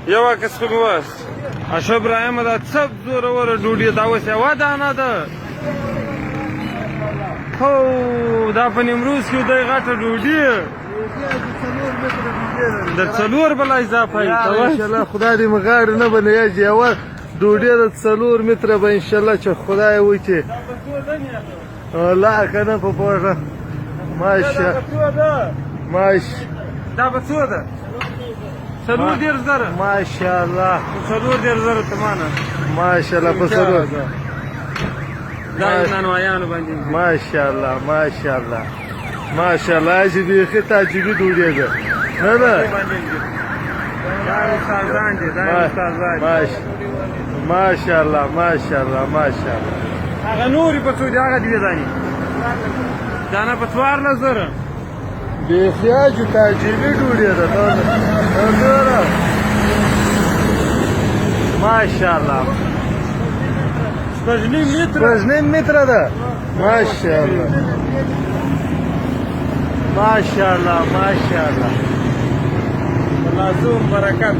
یو عکس خو مې واخیست. اشو ابراهیمه، دا څه زوروره ډوډۍ، دا اوس یوه دانه ده. هو، دا په نیمروز کې دی غټه ډوډۍ. د څلور بلا اضافه. ان شاء الله خدای دې مغاړ نه بنې چې یوه ډوډۍ د 4 متره به ان شاء الله چې خدای وکړي. لا کنه په پوهه. ماشا ماش. دا به څو ده؟ 34,000. ماشاءالله. 34,000 تمانه. ماشاءالله، په څلور. دا نانوایانو باندې. ماشاءالله، ماشاءالله، ماشاءالله، چې بیخي تاجبي ډوډۍ ده، نه ده؟ دا استادان دي، دا استادان دي. ماشاءالله، ماشاءالله، ماشاءالله. هغه نورې په څو دي؟ هغه دوې دانې دانه په 14,000. بیخي چې تاجبي ډوډۍ ده. ته ماشاءالله. 6.5 متره. 6.5 متره ده. ماشاءالله، ماشاءالله، ماشاءالله. الله زوم برکت.